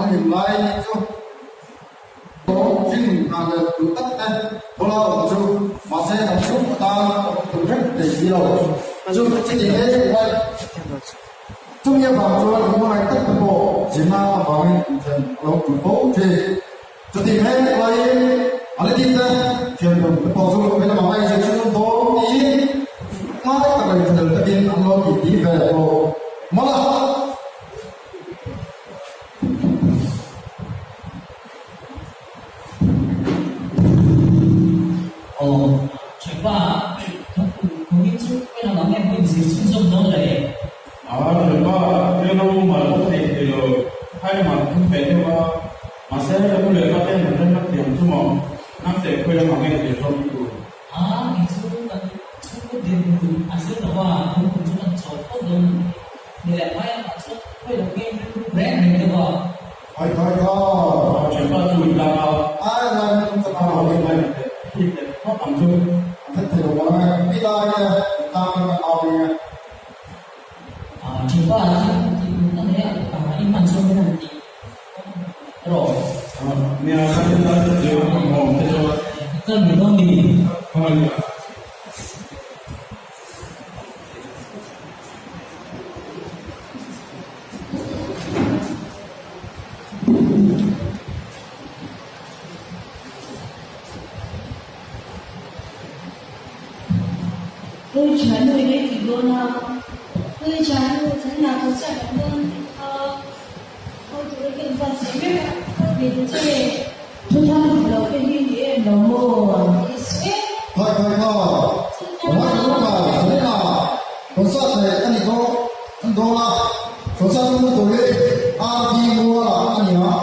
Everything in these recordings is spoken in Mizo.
hlim lai ni chu Hring hna leh duh tak te bula awm chu mahse kan chhung atan awm tur vek thei si lo. Chu chiti hle mai. Chumi avang chuan in hmangaih tak te pawh zirna avangin inthen a lo tul fo thin. Chuti hle laiin Aleti te thianghlim te pawh chu he lamah ngaih zir chu dawn tiin ngai tak leh thlahlel takin an lo titi ve bawk mawlh a. Aw, Thianpa, kawngin chu ka lamah nge pawh inzir chhunzawm dawn le? A, Thianpa, rilru mal ka thei thei lo, phai lamah ka thum ve deuh a, mahse ka nu leh pa ten an remna thiam chu maw, nang teh khawi lamah nge zir zawm i tur? A, kei chu kan chhungkaw dinhmun a zir lo a, lungpui chu kan chawl phawt dawn a ni. Ni leh hmai lamah chuan khawi lo nge rilru reng reng deuh a. Khai khai khai. Thianpa chu in lak a. Ai lai in ka ta lo mai teh hi teh phawt ang chu. An that thei lo mang e. Mi lai e in tang in kan au ding e. Thianpa hi tih duh na nei a i hman chuan min han tih rawh. Nia kan in lak chu an awm te chuan. Kal mai dawn ni. Khawngaih. Ui thiannu i nei tih dawn a. Ui thiannu chhan ah ka chiah kan dawn tih kha ho tura ka inbuatsaih mek a, ka ti ta che. Thu thang duh lo te hi ni em lo maw? Ni suh e. Khai khai khai. Awai ka lawm kai Selena concert leh a ni dawn an dawn a, concert hmang tur hi RV Mual ah a ni a,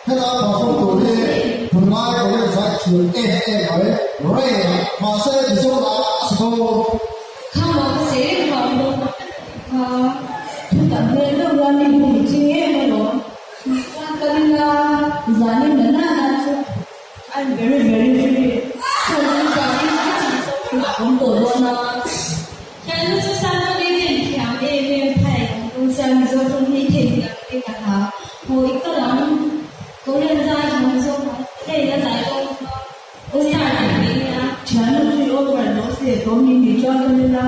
heta perform tur hi tunlai Korean zai thiam em em mai Rain ah mahse Mizo ah a sa dawn. Khama ka sawi reng vang dawn a kha thu tam hmel deuh rual mi bum i ching em alawm. Chuan ka ring a, zanin na na na chu I'm very very free. Chuan chu zanin chu chu a awm tawh dawn a. Thiannu chu Sangtawni nen thiam em em phai kan tum sia Mizo tawng hi theihnghilh te ka hlau. Haw i ka lam Korean zai thiam zawk ang hei la zai dawn kha aw star tih mai nia. Thiannu chu i over lo se tawm ni ni chuan ka nila.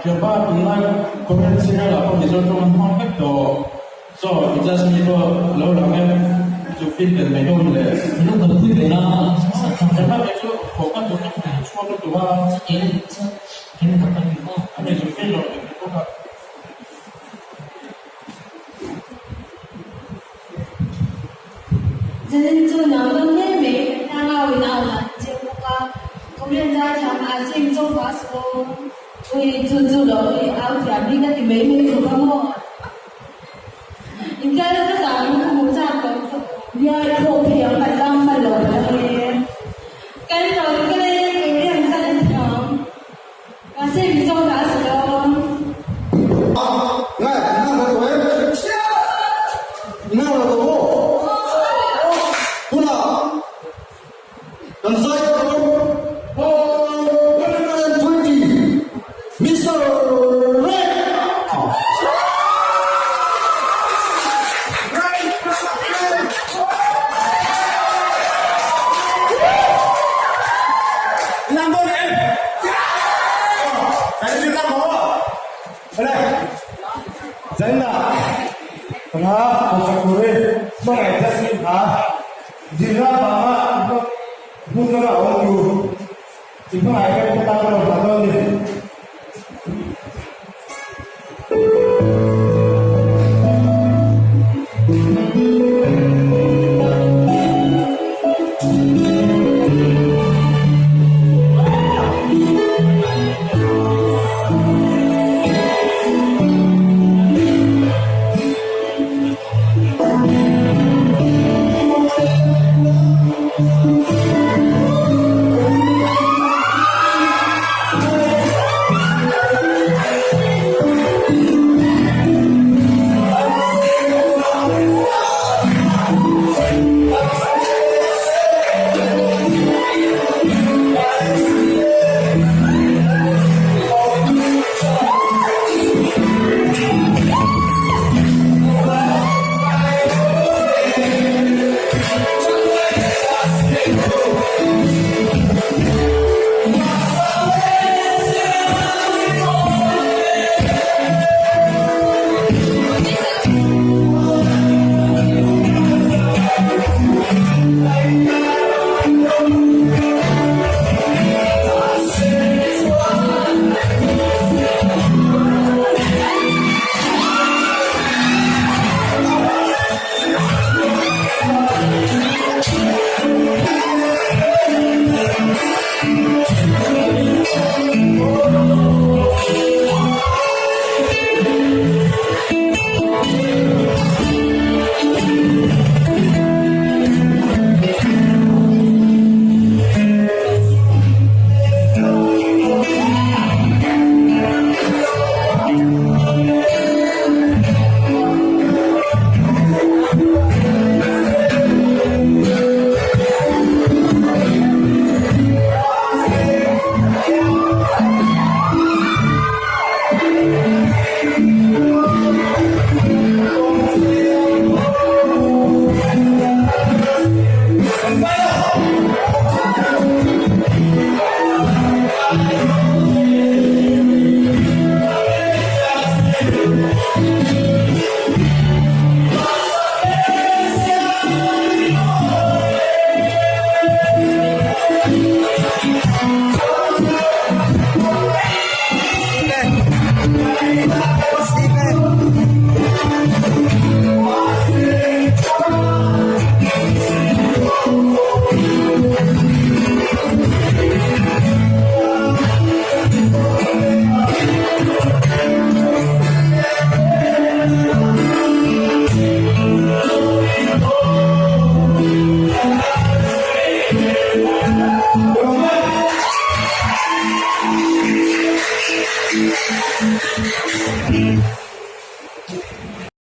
Thianpa tunlai Korean serial ah pawh Mizo tawng an hmang vek tawh. Chaw i just mi pawh lo lang e chu fin tel mai dawn le. Min lo kalpui ve la. Thianpa kei chu haw ka tur ka hmu chhuak lutuk a. A ni chu fin lo leh mai bawk a. Zanin chu nau dawn hle mai tlangau in au dan a chiang bawk a, Korean zaithiam ah sim chawk a saw. Ui chu chu lo ui au thiam hi ka ti mai mai khawp a maw? India ram ka zah ang ka hmu chak lo khawp. Nia i thawk thei ang kan tlang hman lo palh ang e. Kan rawn kal e Korean zaithiam. Mahse Mizo hla a sa dawn. Ngai, nang lo tawh em? Nang lo tawh maw? Tunah kan zai tur 120 Mister Red.